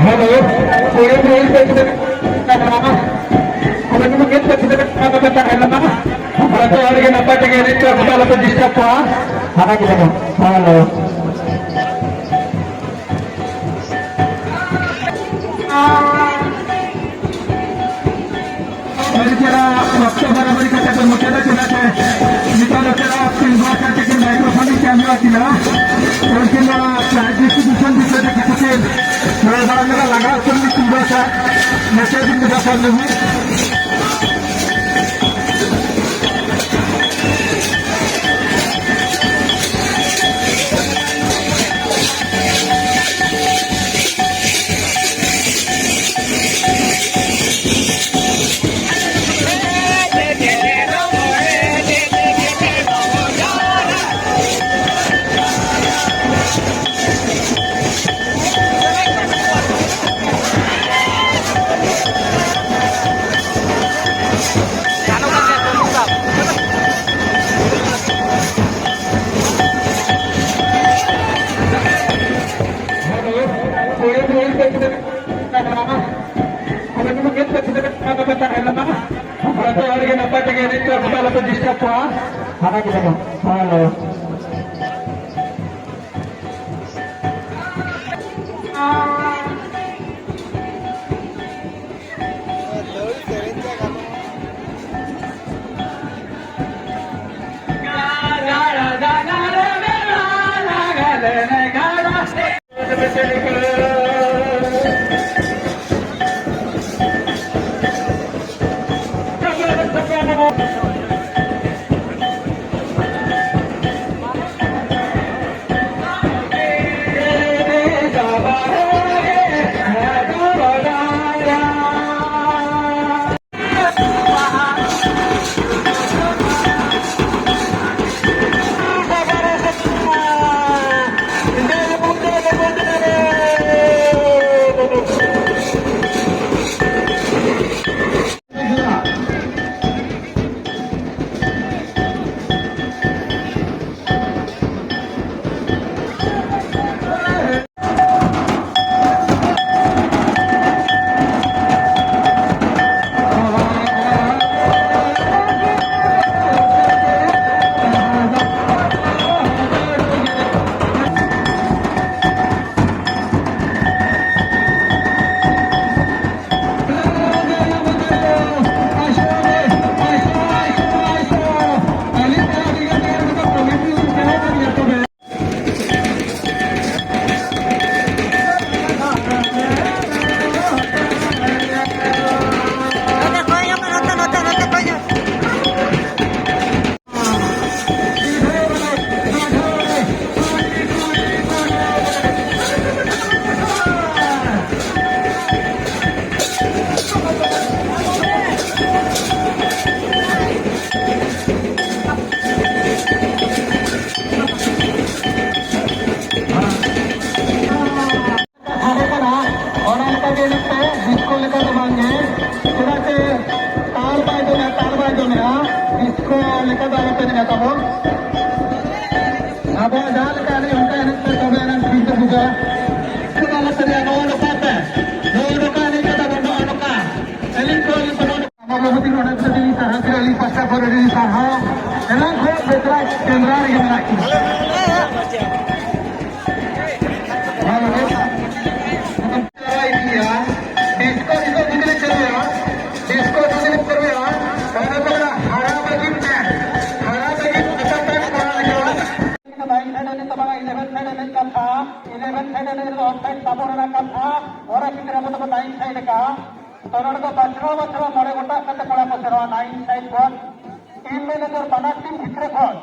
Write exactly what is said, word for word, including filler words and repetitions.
Hello, ᱠᱚᱲᱟ ᱠᱚ ᱦᱮᱡ ᱠᱟᱛᱮ ᱠᱟᱱᱟ᱾ ᱟᱵᱮᱱ ᱠᱚ ᱜᱮᱫ ᱠᱟᱛᱮ ᱠᱟᱱᱟ ᱠᱟᱛᱷᱟ ᱦᱮᱡ ᱞᱮᱱᱟ᱾ ᱡᱚᱛᱚ ᱦᱚᱲ ᱜᱮ ᱱᱟᱯᱟᱭ ᱛᱮᱜᱮ ᱮᱱᱮᱡ ᱯᱮ, ᱜᱚᱴᱟ ᱟᱞᱚᱯᱮ ᱰᱤᱥᱴᱟᱨᱵ ᱠᱚᱣᱟ᱾ ᱦᱟᱱᱟ ᱜᱮ ᱛᱟᱵᱚᱱ᱾ ᱦᱮᱞᱳ᱾ ᱩᱱᱠᱤᱱᱟᱜ ᱚᱠᱛᱚ ᱵᱟᱨᱟᱵᱟᱨᱤ ᱠᱟᱛᱮ ᱠᱚ ᱢᱩᱪᱟᱹᱫᱟ, ᱪᱮᱫᱟᱜ ᱥᱮ ᱱᱤᱛᱚᱜ ᱫᱚ ᱪᱮᱫᱟᱜ ᱛᱤᱸᱜᱩ ᱟᱠᱟᱱ ᱛᱟᱹᱠᱤᱱ ᱢᱟᱭᱠᱨᱳᱯᱷᱳᱱ ᱤᱧ ᱪᱟᱞᱩ ᱟᱹᱠᱤᱱᱟ᱾ ᱩᱱᱠᱤᱱ ᱱᱚᱣᱟ ᱯᱨᱟᱭᱤᱡᱽ ᱰᱤᱥᱴᱨᱤᱵᱤᱭᱩᱥᱚᱱ ᱵᱤᱥᱚᱭ ᱛᱮ ᱠᱤᱪᱷᱩ ᱠᱤᱱ ᱨᱚᱲ ᱵᱟᱲᱟ ᱧᱚᱜᱟ, ᱞᱟᱜᱟᱣ ᱩᱛᱟᱹᱨ ᱞᱤᱧ ᱛᱤᱸᱜᱩ ᱟᱠᱟᱫ᱾ ᱢᱩᱪᱟᱹᱫ ᱫᱤᱱ ᱵᱮᱫᱟ ᱥᱟᱨ ᱞᱟᱹᱜᱤᱫ᱾ ᱡᱚᱛᱚ ᱦᱚᱲ ᱜᱮ ᱱᱟᱯᱟᱭ ᱛᱮᱜᱮ ᱮᱱᱮᱡ ᱯᱮ, ᱜᱚᱴᱟ ᱟᱞᱚᱯᱮ ᱰᱤᱥᱴᱟᱨᱵ ᱠᱚᱣᱟ᱾ ᱦᱟᱱᱟ ᱜᱮ ᱛᱟᱵᱚᱱ᱾ ᱦᱮᱞᱳ᱾ ᱞᱮᱠᱟ ᱫᱚ ᱟᱞᱚᱯᱮ ᱮᱱᱮᱡᱟ ᱛᱟᱵᱚᱱ᱾ ᱟᱵᱚ ᱡᱟᱦᱟᱸ ᱞᱮᱠᱟ ᱮᱱᱮᱡ, ᱚᱱᱠᱟ ᱮᱱᱮᱡ ᱯᱮ, ᱛᱚᱵᱮ ᱮᱱᱟᱝ ᱴᱷᱤᱠ ᱫᱚ ᱵᱩᱡᱷᱟᱹᱜᱼᱟ᱾ ᱪᱮᱫ ᱟᱞᱚᱯᱮ ᱮᱱᱮᱡᱟ, ᱱᱚᱜᱼᱚ ᱱᱚᱝᱠᱟ ᱯᱮ, ᱱᱚᱜᱼᱚ ᱱᱚᱝᱠᱟ ᱮᱱᱮᱡ ᱯᱮ ᱛᱟᱵᱚᱱ, ᱱᱚᱜᱼᱚ ᱱᱚᱝᱠᱟ᱾ ᱟᱹᱞᱤᱧ ᱠᱚ, ᱟᱹᱞᱤᱧ ᱠᱚ, ᱱᱚᱰᱮ ᱠᱷᱚᱱ ᱟᱹᱰᱤ ᱥᱟᱨᱦᱟᱣ, ᱟᱹᱞᱤᱧ ᱯᱟᱥᱴᱟ ᱠᱷᱚᱱ ᱟᱹᱰᱤ ᱥᱟᱨᱦᱟᱣ᱾ ᱮᱱᱟᱝ ᱠᱷᱚᱱ ᱵᱮᱥᱨᱟ ᱠᱮᱢᱨᱟ ᱨᱮᱜᱮ ᱢᱮᱱᱟᱜ ᱠᱤᱱᱟ᱾ ᱰᱤᱥᱠᱳ, ᱰᱤᱥᱠᱳ ᱡᱩᱫᱤ ᱞᱮ ᱪᱟᱹᱞᱩᱭᱟ, ᱰᱤᱥᱠᱳ ᱡᱩᱫᱤ ᱞᱮ ᱪᱟᱹᱞᱩᱭᱟ, ᱚᱱᱟ ᱫᱚ ᱦᱟᱨᱟ ᱞᱟᱹᱜᱤᱫ ᱛᱮ, ᱦᱟᱨᱟ ᱞᱟᱹᱜᱤᱫ ᱛᱮ ᱠᱚᱲᱟ ᱞᱮᱠᱟ᱾ ᱱᱟᱭᱤᱱ ᱥᱟᱭᱤᱰ ᱮᱱᱮᱡ ᱫᱚ ᱵᱟᱝᱟ, ᱤᱞᱮᱵᱷᱮᱱ ᱥᱟᱭᱤᱰ ᱮᱱᱮᱡ ᱠᱟᱛᱷᱟ, ᱤᱞᱮᱵᱷᱮᱱ ᱥᱟᱭᱤᱰ ᱮᱱᱮᱡ ᱨᱮᱫᱚ ᱚᱯᱷ ᱥᱟᱭᱤᱰ ᱵᱟᱵᱚᱱ ᱨᱟᱠᱟᱵ ᱠᱟᱜᱼᱟ, ᱚᱱᱟ ᱠᱷᱟᱹᱛᱤᱨ ᱟᱵᱚ ᱫᱚᱵᱚ ᱱᱟᱭᱤᱱ ᱥᱟᱭᱤᱰ ᱠᱟᱜᱼᱟ᱾ ᱛᱚ ᱱᱚᱰᱮ ᱫᱚ ᱵᱟᱪᱷᱱᱟᱣ ᱵᱟᱪᱷᱱᱟᱣ ᱢᱚᱬᱮ ᱜᱚᱴᱟᱝ ᱠᱟᱛᱮ ᱠᱚᱲᱟ ᱠᱚ ᱥᱮᱱᱚᱜᱼᱟ ᱱᱟᱭᱤᱱ ᱥᱟᱭᱤᱰ ᱠᱷᱚᱱ᱾ ᱴᱤᱢ ᱢᱮᱱᱮᱡᱟᱨ ᱵᱟᱱᱟᱨ ᱴᱤᱢ ᱵᱷᱤᱛᱨᱤ ᱠᱷᱚᱱ